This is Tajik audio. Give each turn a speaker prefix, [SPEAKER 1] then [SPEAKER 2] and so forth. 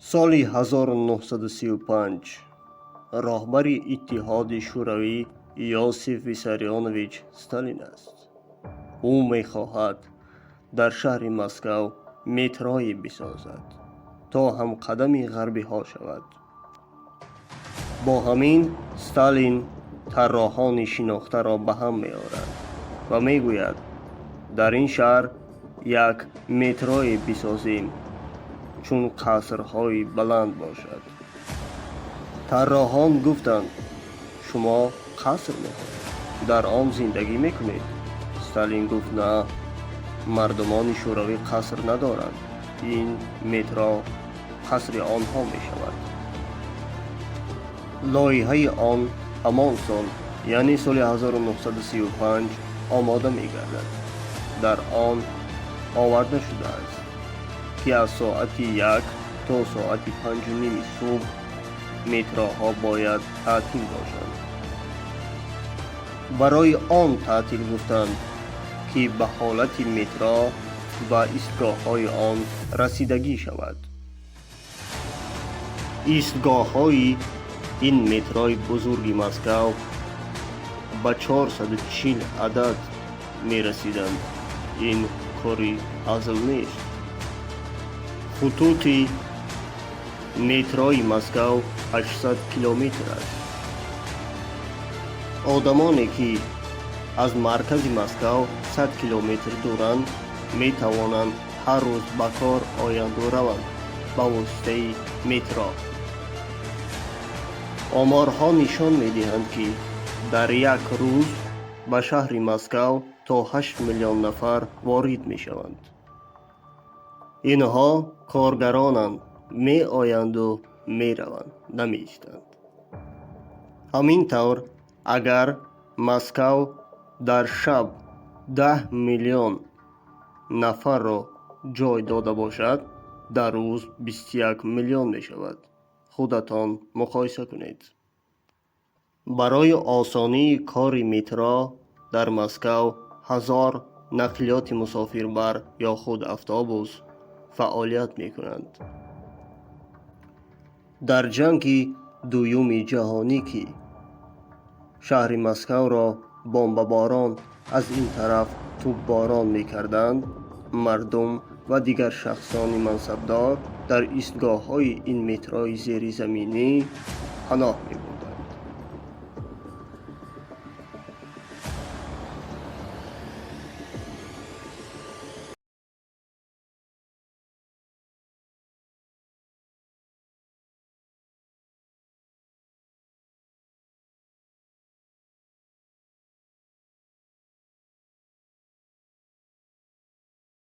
[SPEAKER 1] Соли 1935 роҳбари Иттиҳоди Шӯравӣ Иосиф Виссарионович Сталин аст. Ӯ мехоҳад дар шаҳри Москав метрое бисозад, то ҳамқадами ғарбиҳо шавад. Бо ҳамин Сталин тарроҳони шинохтаро ба ҳам меорад ва мегӯяд: дар ин шаҳр як метрое бисозем, чун қасрҳои баланд бошад. Тарроҳон гуфтанд: шумо қаср мехоҳед, дар он зиндагӣ мекунед. Сталин гуфт: на, мардумони Шӯравӣ қаср надоранд, ин метро қасри онҳо мешавад. Лоиҳаи он ҳамон сол, яъне соли 1935, омода мегардад. Дар он оварда шудааст, ки аз соати 1 то соати 5:30 субҳ метроҳо бояд таътил бошанд. Барои он таътил гуфтанд, ки ба ҳолати метро ва истгоҳҳои он расидагӣ шавад. Истгоҳҳои ин метрои бузурги Москав ба 440 адад мерасиданд. Ин кори ҳазл нест. Хутути метрои Москав 800 километр аст. Одамоне, ки аз маркази Москав 100 километр дуранд, метавонанд ҳар рӯз ба кор оянду раванд ба воситаи метро. Оморҳо нишон медиҳанд, ки дар як рӯз ба шаҳри Москав то 8 миллион нафар ворид мешаванд. Инҳо коргаронанд, меоянду мераванд, намеистанд. Ҳамин тавр, агар Москав дар шаб 10 миллион нафарро ҷой дода бошад, дар рӯз 21 миллион мешавад. Худатон муқоиса кунед. Барои осонии кори метро дар Москав 1000 нақлиёти мусофирбар ё худ автобус фаъолият мекунанд. Дар ҷанги Дуюми ҷаҳонӣ, ки шаҳри Москавро бомбаборон, аз ин тараф тӯбборон мекарданд, мардум ва дигар шахсони мансабдор дар истгоҳҳои ин метрои зеризаминӣ паноҳ мебурданд.